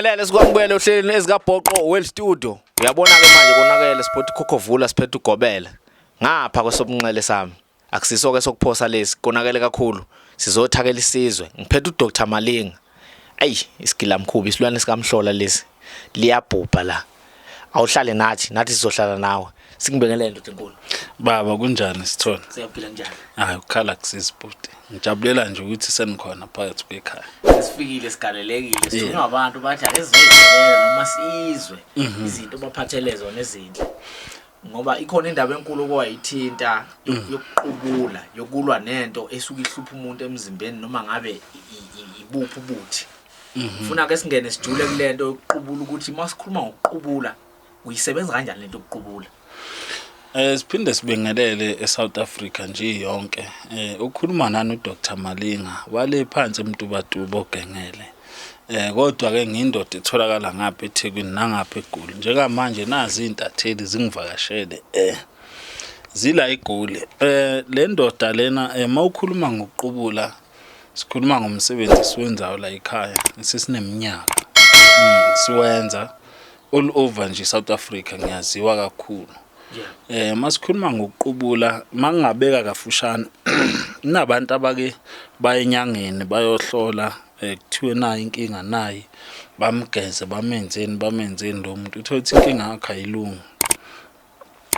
Lele sikwamukele ohlelweni ezikaBhoqo World Studio. Uyabona ke manje konakele siphethe ukhokhovula siphethe ugobela. Ngapha kwesobunxele sami. Akusiso ke sokuphosa lesi konakele kakhulu. Sizothakela isizwe. Ngiphethe uDr Malinga. Ayi isigilamkhuba isilwane sikamhlola lesi. Liyabhubha la. Awuhlale nathi, nathi sizohlala nawe. Sikubingelele ndoda enkulu. Baba kunjani Sithole? Siyaphila njani? Hayi ukukhala kusizi bhuti. Ngijabulela nje ukuthi senikhona phakathi kwekhaya. Sifikile sigalelekile sithunywa abantu bathi ake sizoyicelela noma sizwe izinto baphathele zona ezinhle. Ngoba ikhona indaba enkulu okwayithinta yokuqubula, yokulwa nento esuke ihlupha umuntu emzimbeni noma ngabe ibuphi ubuthi. Funa ke singene sijule kulento yokuqubula ukuthi masikhuluma ngokuqubula uyisebenza kanjani lento yokuqubula? Siphinde sibingelele eSouth Africa nje yonke. Ukhuluma nani uDr Malinga wale phansi eMtubatuba ogengele. Kodwa ke ngindoda etholakala ngapha eThekwini nangapha eGoli. Njengamanje nazi izintatheli zingivakashele zila eGoli. Le ndoda lena mawukhuluma ngokuqubula sikhuluma ngomsebenzi esiwenzayo la ekhaya sesineminyaka siwenza all over nje South Africa ngiyaziwa kakhulu. Masikhuluma ngokuqubula mangingabeka kafushane kunabantu abake baye enyangeni bayohlola kuthiwe nayi inkinga nayi bamgeze bamenzeni bamenzeni lo muntu uthole ukuthi inkinga yakhe ayilungi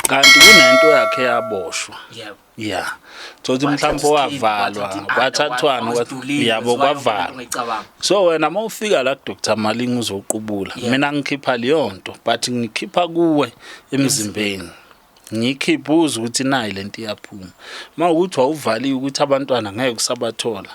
kanti kunento yakhe yaboshwa. Yebo. Yeah. Thothi mhlawumbe wavalwa kwathathwana yabo kwavalwa. So wena mawufika la Dr Malinga uzoqubula mina ngikhipha leyo nto but ngikhipha kuwe emzimbeni. Ngikhipha uze ukuthi nayi lento iyaphuma. Mawukuthi wawuvaliwe ukuthi abantwana ngeke usabathola.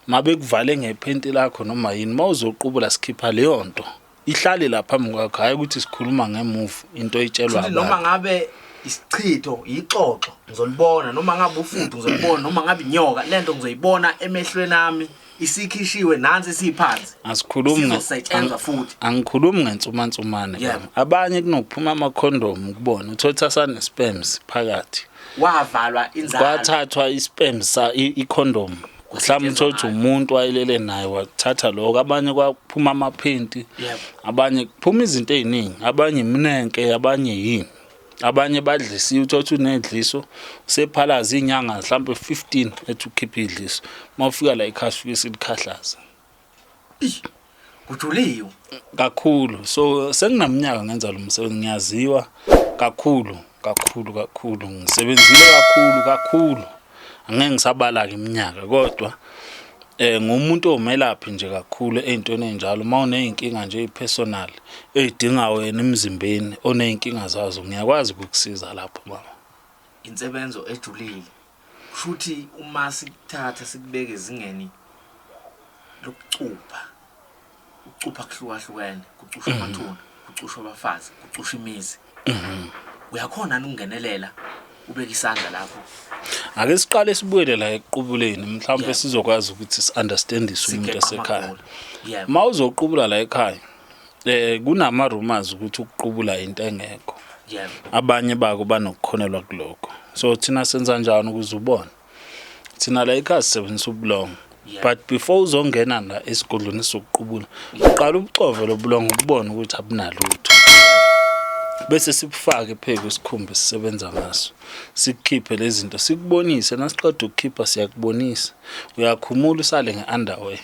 Mabekuvale ngephenti lakho noma yini mawuzoqubula sikhipha leyo nto. Ihlale la phambi kwakho hayi ukuthi sikhuluma ngemove into oyitshelwa abantu. Noma ngabe isichitho ixoxo ngizolibona noma ngabe ufudu ngizolibona noma ngabe inyoka lento ngizoyibona emehlweni ami isikhishiwe nansi isiphansi. Asikhulumi sizosetshenzwa futhi. Angikhulumi ngensumansumane baba. Abanye kunokuphuma ama condom kubona uthola sane sperms phakathi. Wavalwa inzalo. Kwathathwa isperms sa i-condom. Mhlawumbe uthole ukuthi umuntu wayelele naye wathatha lokho abanye kwaphuma amaphenti abanye kuphuma izinto eziningi abanye iminenke abanye yini abanye badlisiwe uthole ukuthi unedliso usephalaza inyanga mhlawumbe 15 ethi ukhipha idliso uma ufika la ekhaya sifike silikhahlaza Kujuliwe kakhulu. So senginaminyaka ngenza lo msebenzi ngiyaziwa kakhulu kakhulu kakhulu ngisebenzile kakhulu kakhulu angeke ngisabala ke iminyaka kodwa ngumuntu omelaphi nje kakhulu ey'ntweni ey'njalo uma uney'nkinga nje ey'personal ey'dinga wena emzimbeni oney'nkinga zazo ngiyakwazi ukukusiza lapho baba. Insebenzo ejulile kushuthi uma sikuthatha sikubeke ezingeni lokucupha ukucupha kuhlukahlukene kucushwa amathuna kucushwa abafazi kucushwa imizi uyakhona ukungenelela ubeke isandla lapho? Ake siqale sibuyele la ekuqubuleni mhlawumbe sizokwazi ukuthi si-understandise umuntu esekhaya. Uma uzoqubula la ekhaya kunama rumors ukuthi ukuqubula into engekho. Abanye bako banokukhonelwa kulokho. So thina senza njani ukuze ubone? Thina la ekhaya sisebenzisa ubulongo. But before uzongena la esigodlweni sokuqubula, uqala ubucove lobulongo ubone ukuthi abunalutho. Bese sibufake phezu kwesikhumba esisebenza ngaso. Sikukhiphe lezi zinto, sikubonise nasiqeda ukukhipha siyakubonisa. Uyakhumula usale nge-underwear.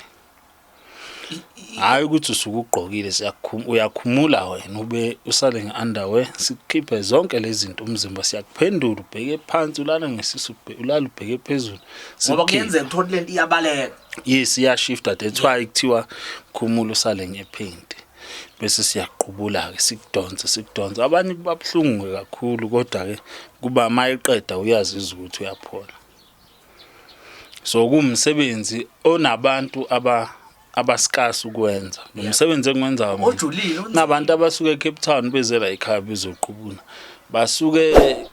Hayi ukuthi usuke ugqokile uyakhumula wena ube usale nge-underwear sikukhiphe zonke lezi zinto umzimba siyakuphendula ubheke phansi ulale ngesisu ulale ubheke phezulu. Ngoba kuyenzeka uthole lento iyabaleka. Yes iyashifta that's why kuthiwa khumula usale ngephenti. Bese siyaqubula ke sikudonse sikudonse abanye kuba buhlungu kakhulu kodwa ke kuba mayiqeda uyazizwa ukuthi uyaphola. So kuwumsebenzi onabantu abasikasi ukwenza. Lo msebenzi engiwenzayo mina. Ojulile, onzima. Nabantu abasuke eCape Town beze la ekhaya bezoqubula. Basuke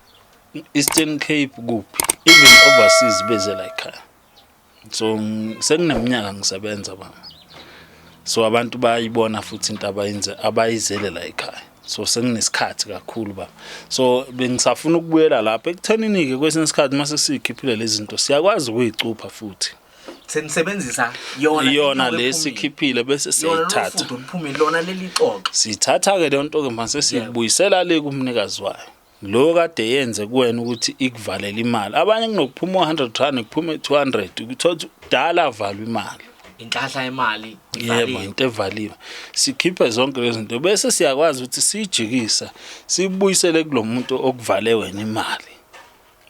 Eastern Cape kuphi even overseas beze la ekhaya. So sengineminyaka ngisebenza baba. So abantu bayibona futhi into abayenze abayizele la ekhaya. So senginesikhathi kakhulu baba. So bengisafuna ukubuyela lapha ekuthenini ke kwesinye isikhathi mase sikhiphile lezi zinto siyakwazi ukuyicupha futhi. Senisebenzisa yona Iyona inyoka le ephumile. sikhiphile bese Yona siyayithatha. lofudu oluphumile lona leli xoxo. Sithatha ke leyo nto ke mase siyibuyisela le kumnikazi wayo. Lo kade yenze kuwena ukuthi ikuvalele imali. Abanye kunokuphuma 100 rand kuphume 200 ukuthola ukuthi kudala avalwa imali. Inhlahla yemali Yebo, ivaliwe. into evaliwe. Sikhiphe zonke lezi zinto bese siyakwazi ukuthi siyijikisa sibuyisele kulomuntu okuvale wena imali.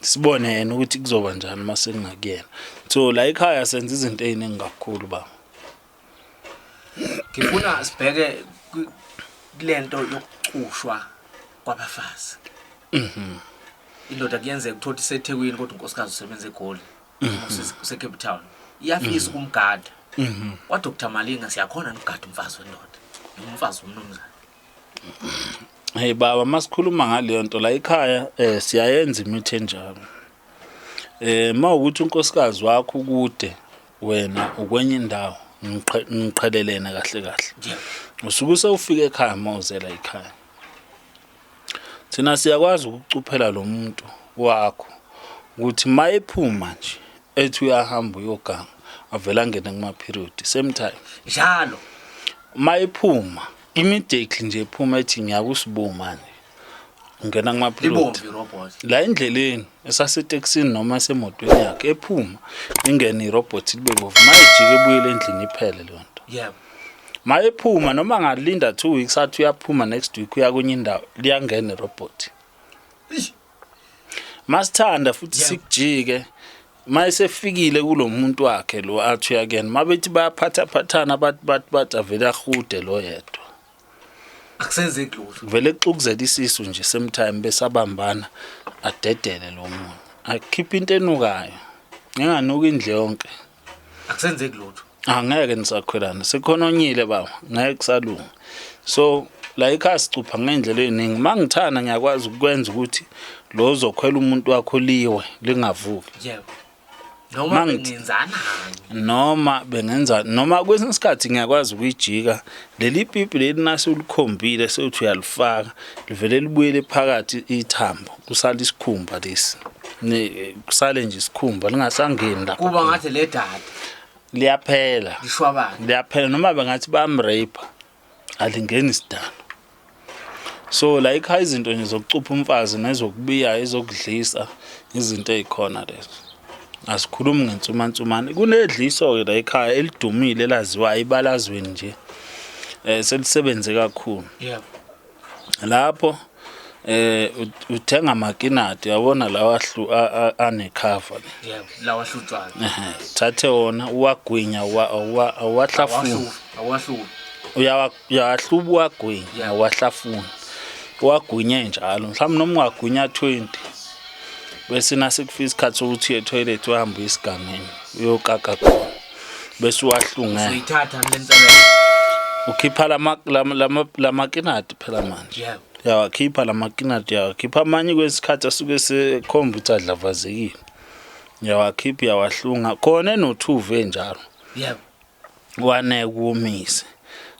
Sibone yena ukuthi kuzoba njani mase kungakuyena. So la ekhaya senza izinto eziningi kakhulu baba. Ngifuna sibheke kulento yokucushwa kwabafazi. Indoda kuyenzeka uthola iseThekwini kodwa unkosikazi usebenza eGoli. Use Cape Town. Iyafisa ukumgada. Kwa Dr Malinga siyakhona ukugada umfazi wendoda. Noma umfazi womnumzane. Hey baba, masikhuluma ngaleyo nto la ekhaya siyayenza imithi enjalo. Mawukuthi unkosikazi wakho ukude wena ukwenye indawo ngiqhelelene kahle kahle. Usuke sewufika ekhaya mawuzela ekhaya. Thina siyakwazi ukucuphela lo muntu wakho ukuthi mayephuma nje ethi uyahamba uyoganga avela angene kuma period same time. Njalo Mayephuma immediately nje ephuma ethi ngiyakusibuma nje. Ungena kuma period. Libomvu irobot. La endleleni esasetekisini noma esemotweni yakhe ephuma ingene irobot libe bovu mayejike ebuyele endlini iphele leyo nto. Yebo. Mayephuma noma ngalinda 2 weeks athi uyaphuma next week uya kwenye indawo liyangena irobot. Masithanda futhi sikujike mayesefikile kulomuntu wakhe lo athi uyakuyena mabethi bayaphatha phathana bathi bathi bathi avele ahude lo yedwa. Akusenzeki lutho. Vele kuxukuzela isisu nje same time besabambana adedele lo muntu akhiphe into enukayo nginganuka indle yonke. Akusenzeki lutho. Angeke nisakhwelana sekhononyile baba ngeke kusalunga. So la ekhaya sicupha ngendlela eziningi. Mangithanda ngiyakwazi ukwenza ukuthi lo uzokhwela umuntu wakho liwe lingavuki. Yebo. Noma bengenzanani. Noma bengenza noma kwesinye isikhathi ngiyakwazi ukuyijika leli pipi leli nase ulikhombile sewuthi uyalifaka livele libuyele phakathi ithambo kusala isikhumba lesi. Kusale nje isikhumba lingasangeni lapha. Kuba ngathi le dada liyaphela. Lishwabana. Liyaphela noma bengathi bayamrape alingeni isidalo. So la ekhaya izinto nje zokucupha umfazi nezokubiya ezokudlisa izinto ezikhona lezo. Asikhulumi ngensumansumane. Kunedliso ke la ekhaya elidumile elaziwayo ibalazweni nje. Selisebenze kakhulu. Yebo. Lapho uthenga amakinati yabona lawa anecover. Yebo, lawa ahlutshwayo. Thathe wona uwagwinya awahlafuna. Awahlubi. Uyahluba uwagwinya awahlafuna. Uwagwinye njalo. Mhlawumbe noma ungagwinya 20. Bese nase kufika isikhathi sokuthi uye toilet uhambe uyisigangeni uyokaka khona. Bese uwahlungela. Uyithatha lensebenzo. Ukhipha lamakinati phela manje. Yebo. Yawakhipha lamakinati yawakhipha amanye kwesikhathi asuke sekhomba ukuthi adlavazekile. Yawakhipha yawahlunga khona enothuve njalo. Yebo. Wane kuwomise.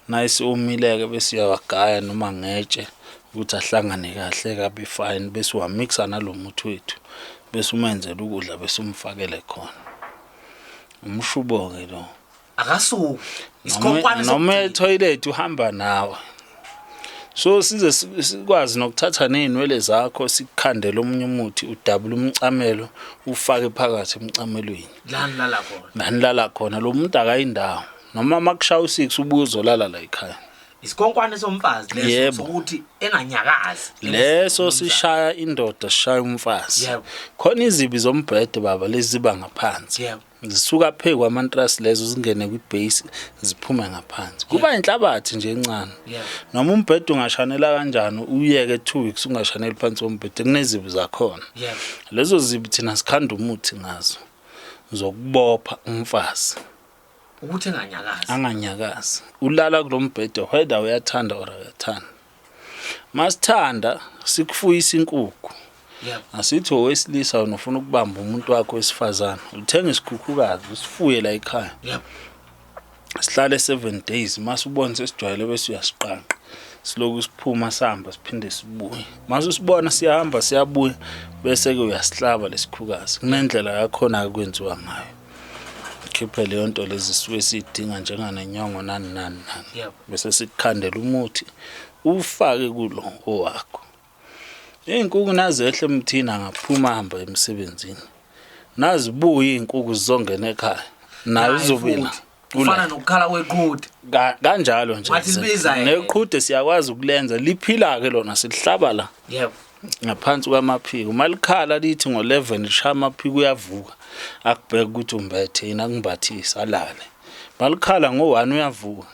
Nice umileke bese uyawagaya noma ngetshe ukuthi ahlangane kahle kabe fine bese wamixa nalomuthi wethu bese umenzela ukudla bese umfakele khona. Umshubo ke lo. Akasuki. Isikhonkwane noma etoilet uhamba nawe. So size sikwazi nokuthatha nezinwele zakho sikukhandele omunye umuthi udabule umcamelo ufake phakathi emcamelweni. La nilala khona. La nilala khona lo muntu akayindawo. Noma makushaya u6 ubuye uzolala la ekhaya. Isikhonkwane somfazi leso sokuthi enganyakazi. Leso sishaya indoda sishaya umfazi. Yebo. Khona izibi zombhede baba lezi ziba ngaphansi. Yebo. Zisuka phezu kwamantrasi lezo zingene kwibase ziphume ngaphansi. Kuba inhlabathi nje encane. Yebo. Noma umbhede ungashanela kanjani uyeke 2 weeks ungashaneli phansi kombhede kunezibi zakhona. Yebo. Lezo zibi thina sikhanda umuthi ngazo zokubopha umfazi. Ukuthi enganyakazi. Anganyakazi. Ulala kulombhede whether uyathanda or akathanda. Masithanda sikufuyisa inkukhu. Yebo. Asithi owesilisa wena ufuna ukubamba umuntu wakho wesifazane, uthenga isikhukhukazi usifuye la ekhaya. Yebo. Sihlale 7 days masubona sesijwayele bese uyasiqanqa. Siloku siphuma sihamba siphinde sibuye. Mase usibona siyahamba siyabuya bese ke uyasihlaba lesikhukazi. Kunendlela yakhona akwenziwa ngayo. Sikhiphe leyo nto lezi sisuke siyidinga njenganenyongo nani nani nani. Yebo. Bese sikukhandela umuthi ufake kulo owakho. Iy'nkukhu nazehle emthini angaphuma ahamba emsebenzini. Nazibuya iy'nkukhu zizongena ekhaya. Nayo Naye izobila. futhi. Kufana nokukhala kweqhude. Kanjalo nje. Wathi libiza yena. Neqhude siyakwazi ukulenza liphila ke lona silihlaba la. Yebo. Ngaphansi kwamaphiko. Malikhala lithi ngo11 lishaya amaphiko uyavuka. Akubheka ukuthi umbethe yini akumbathisa alale. Malikhala ngo1 uyavuka.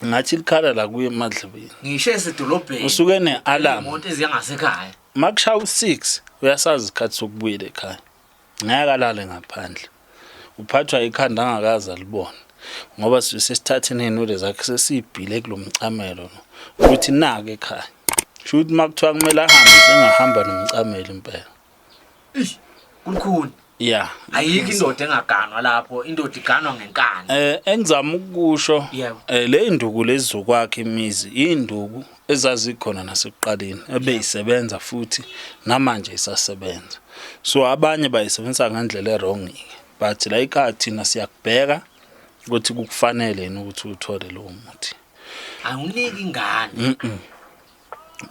Ngathi likhala la kuye emadlebeni. Ngisho esedolobheni. Usuke ne-alarm. Imoto eziya ngasekhaya. Makushaya u6 uyasazi isikhathi sokubuyela ekhaya. Ngeke alale ngaphandle. Uphathwa ikhanda angakaze alibone. Ngoba sesithathe nezinwele zakhe sesibhile kulomcamelo lo ukuthi nake ekhaya. Sho ukuthi makuthiwa kumele ahambe sengahamba nomcamelo impela. Eish, kulukhuni. Yeah. Ayikho indoda engaganwa lapho, indoda iganwa ngenkani. Engizama ukusho Yebo. Le induku lezi zokwakha imizi induku ezazikhona nasekuqaleni ebeyisebenza futhi namanje isasebenza. So abanye bayisebenzisa ngendlela e-wrong ke. But la ekhaya thina siyakubheka ukuthi kukufanele yini ukuthi uthole lowo muthi. Awuniki ingane.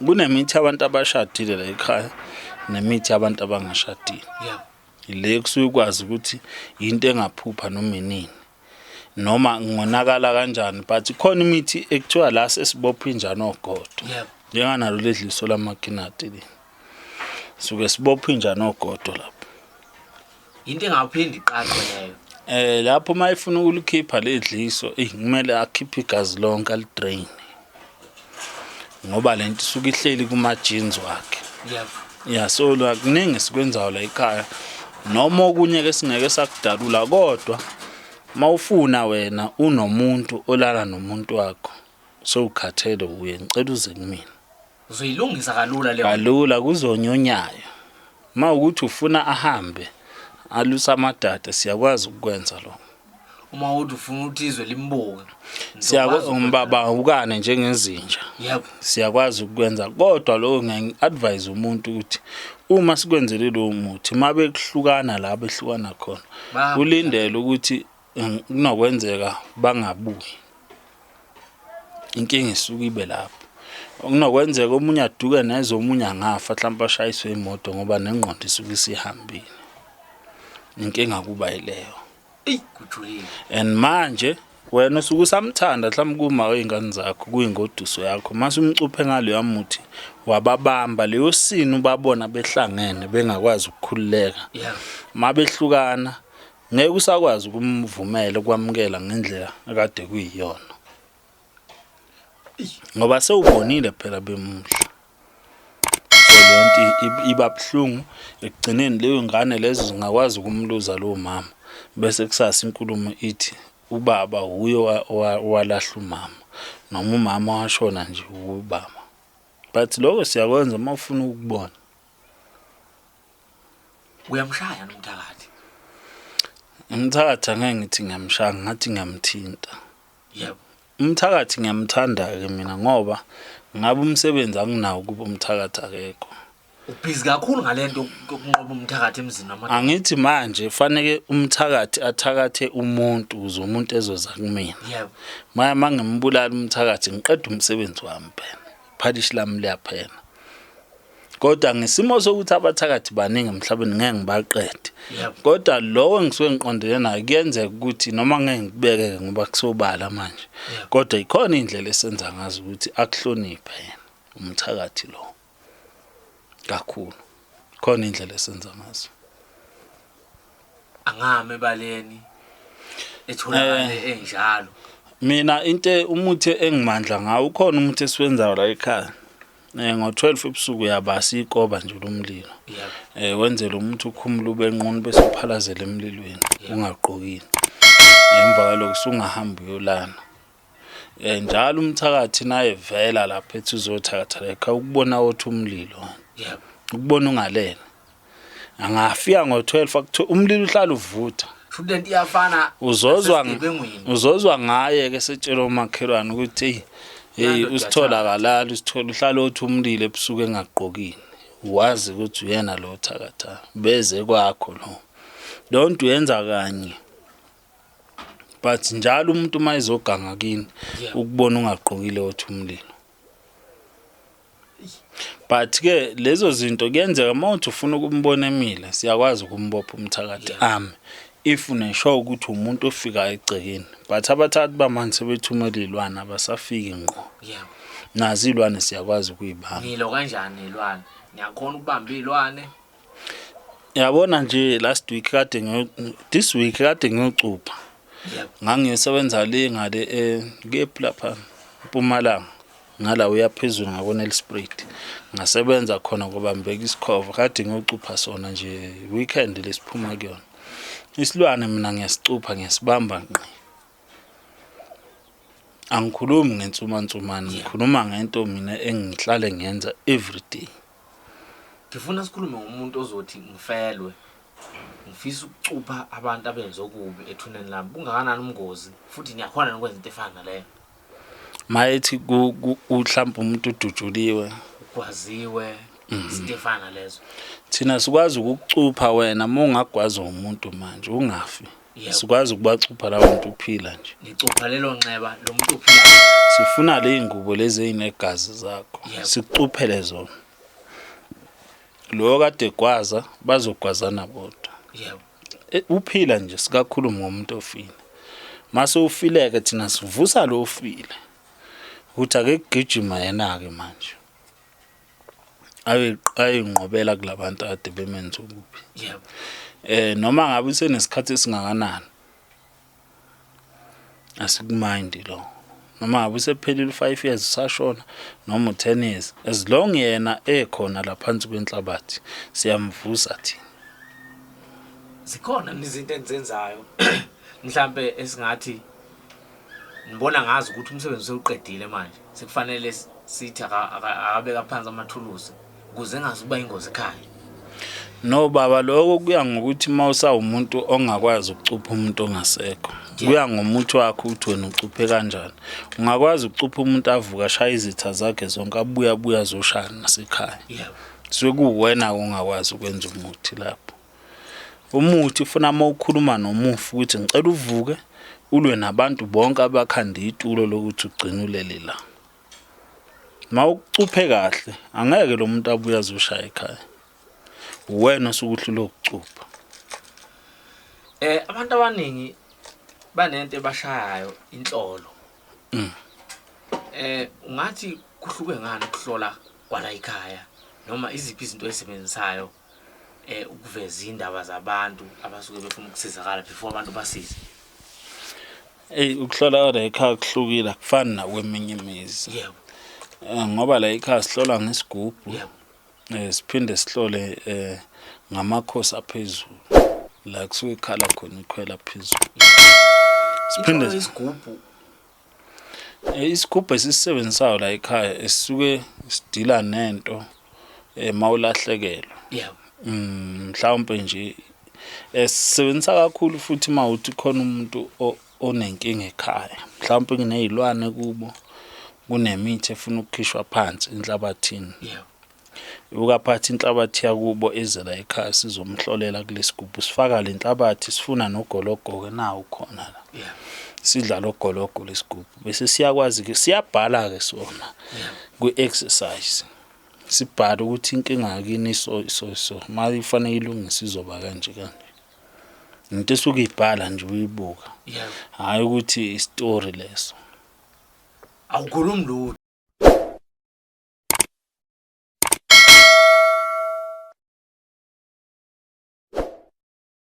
Kunemithi abantu abashadile la ekhaya nemithi abantu abangashadile. Yebo. Le kusuke ukwazi ukuthi into engaphupha noma inini noma ngonakala kanjani, but khona imithi ekuthiwa la sesibopha injani ogodo. Yebo. Njenganalo ledliso lamakinati le. Suke sibopha injani ogodo lapho. Into engaphindi iqaqwe leyo. Lapho mayifuna ukulikhipha ledliso, kumele akhiphe igazi lonke alidrain. Ngoba lento isuke ihleli kuma jeans wakhe. Yebo. Yeah, so la kuningi sikwenzayo la ekhaya. Noma okunye ke singeke sakudalula, kodwa mawufuna wena unomuntu olala nomuntu wakho sowukhathele uye ngicela uze kumina. Uzoyilungisa kalula leyo. Kalula kuzonyonyayo. Mawukuthi ufuna ahambe alusa amadada siyakwazi ukwenza lokho. Uma uthi ufuna ukuthi izwe limbuke. Siyakwazi umbaba ukane njengezinja. Yebo. Siyakwazi ukwenza, kodwa lokho ngiya-advise umuntu ukuthi uma sikwenzele lowo muthi mabe kuhlukana la behlukana khona ulindele ukuthi kunokwenzeka bangabuyi. Inkinga isuke ibe lapho. Kunokwenzeka omunye aduke neze omunye angafa mhlawumbe ashayiswe imoto ngoba nengqondo isuke isihambile. Inkinga kuba yileyo. Eyi kujulile. And manje wena usuke usamthanda mhlawumbe kuma wezingane zakho kuyingoduso yakho mase umcuphe ngaleyo muthi wababamba leyo sini ubabona behlangene bengakwazi ukukhululeka. Yeah. Mabehlukana ngeke usakwazi ukumvumela ukwamukela ngendlela akade kuyiyona. Ngoba sewubonile phela bemuhle. So leyo nto iba buhlungu ekugcineni leyo ngane lezo zingakwazi ukumluza lowo mama bese kusasa inkulumo ithi ubaba uye walahla umama noma umama washona nje ubaba. But lokho siyakwenza uma ufuna ukubona. Uyamshaya nomthakathi? Umthakathi angeke ngithi ngiyamshaya, ngathi ngiyamthinta. Yebo. Umthakathi ngiyamthanda ke mina ngoba ngabe umsebenzi anginawo kuba umthakathi akekho. Ubhizi kakhulu ngalento yokunqoba umthakathi emzini wamadoda. Angithi manje faneke umthakathi athakathe umuntu ukuze umuntu ezoza kumina. Yebo. Manje mangimbulala umthakathi ngiqeda umsebenzi wami phela. Phalishi lami liyaphela. Kodwa ngesimo sokuthi abathakathi baningi emhlabeni ngeke ngibaqede. Yebo. Kodwa lowo engisuke ngiqondene naye kuyenzeka ukuthi noma ngeke ngikubeke ngoba kusobala manje. Yebo. Kodwa ikhona indlela esenza ngazo ukuthi akuhloniphe yena umthakathi lo. Kakhulu. Khona indlela esenza ngazo. Angame ebaleni etholakale enjalo. Mina into umuthi engimandla ngawo ukhona umuthi esiwenzayo la ekhaya. Ngo12 ebusuku uyabasa ikoba nje lomlilo. Yebo. Wenzele umuntu ukhumula ube nqunu bese uphalazela emlilweni ungagqokile. Emva kwalokho usungahamba uyolana. Njalo umthakathi naye vela lapha ethi uzothakatha la ekhaya ukubona othi umlilo. Yebo. Ukubona ungalele. Angafika ngo12 akuthiwa umlilo uhlala uvutha. Futhi lento iyafana nasesigebengwini. Uzozwa ngaye ke setshela umakhelwane ukuthi hey Yandoda usithola yathanda. kalala usithola uhlala othi umlilo ebusuku engagqokile. Wazi ukuthi uyena lo thakatha beze kwakho lo. Lonto uyenza kanye. But njalo umuntu uma ezoganga kini ukubona ungagqokile othi umlilo. But ke lezo zinto kuyenzeka uma uthi ufuna ukumbona emile, siyakwazi ukumbopha umthakathi ame, if unesho ukuthi umuntu ofika egcekeni. But abathathi bamanje sebethumela iy'lwane, abasafiki ngqo. Nazo iy'lwane siyakwazi ukuyibamba. Nilo kanjani ney'lwane? Niyakhona ukubamba iy'lwane? Yabona nje, last week kade this week kade ngiyocupha. Ngangiyosebenza le ngale kephi lapha eMpumalanga, ngala uya phezulu ngako-Nelspruit, ngasebenza khona ngobambeka isikhova. Kade ngiyocupha sona nje weekend lesiphuma kuyona. Isilwane mina ngiyasicupha, ngiyasibamba ngqi. Angikhulumi ngensumansumane, ngikhuluma ngento mina engihlale ngiyenza every day. Ngifuna sikhulume ngomuntu ozothi, "Ngifelwe, ngifisa ukucupha abantu abenze okubi ethuneni lami." Bungakanani ubungozi, futhi niyakhona nokwenza into efana naleyo? Mayethi mhlawumbe umuntu udutshuliwe, ugwaziwe, izinto efana nalezo. Thina sikwazi ukukucupha wena uma ungagwaza umuntu manje ungafi. Sikwazi ukubacupha labo muntu uphila nje. Nicupha lelo nxeba lo muntu ophilayo? Sifuna le ngubo lezi ey'negazi zakho, sikucuphele zona. Lo kade gwaza bazogwazana bodwa. Uphila nje, sikakhuluma ngomuntu ofile. Mase ufileke, thina sivusa lo ofile ukuthi ake kugijima yena-ke manje ayinqobela kulabantu ade bemenza okubi. Noma ngabe usenesikhathi esingakanani, asikumind lo. Noma ngabe usephelile u5 years usashona noma u10 years, as long yena ekhona laphansi kwenhlabathi, siyamvusa thina. Zikhona izinto enizenzayo mhlambe esingathi nibona ngazi ukuthi umsebenzi usewuqedile, manje sekufanele sithi akabeka phansi amathuluzi ukuze engazi ukuba ingozi ekhaya? No baba, lokho kuya ngokuthi uma usawumuntu ongakwazi ukucupha umuntu ongasekho, kuya ngomuthi wakho ukuthi wena ucuphe kanjani. Ungakwazi ukucupha umuntu avuka ashaya izitha zakhe zonke, abuye abuye azoshaya nasekhaya. Suke kuwena ongakwazi ukwenza umuthi lapho. Umuthi ufuna uma ukhuluma nomufi ukuthi, "Ngicela uvuke ulwe nabantu bonke abakhanda itulo lokuthi ugcine ulele la." Ma ukucuphe kahle, angeke lo muntu abuye azoshaya ekhaya. Uwena osuke uhlulwe ukucupha. Abantu abaningi banento ebashayayo, inhlolo. Ungathi kuhluke ngani ukuhlola kwala ekhaya, noma iziphi izinto ezisebenzisayo ukuveza indaba zabantu abasuke befuna ukusizakala before abantu basize? Ey, ukuhlola la ekhaya kuhlukile, akufani nakweminye imizi. Ngoba la ekhaya sihlola ngesigubhu. Siphinde sihlole ngamakhosi aphezulu la kusuke ikhala khona ikhwela phezulu. Siphinde Inhlolo isigubhu? Isigubhu esisisebenzisayo la ekhaya esisuke sidila nento mawulahlekelwa. Mhlawumbe nje sisebenzisa kakhulu futhi mawuthi khona umuntu onenkinga ekhaya. Mhlawumbe kunezilwane kubo, kunemithi efuna ukukhishwa phansi enhlabathini. Ukaphatha inhlabathi yakubo eze la ekhaya, sizomhlolela kulesigubhu. Sifaka le nhlabathi, sifuna nogologo ke nawo khona la. Sidla lo gologo lesigubhu bese siyakwazi ke, siyabhala ke sona kwi-exercise. Sibhala ukuthi inkinga yakini so so so, mali ifanele ilungise izoba kanje kanje. Into esuke ibhala nje uyibuka. Hayi ukuthi isitori leso. Awukhulumi lutho.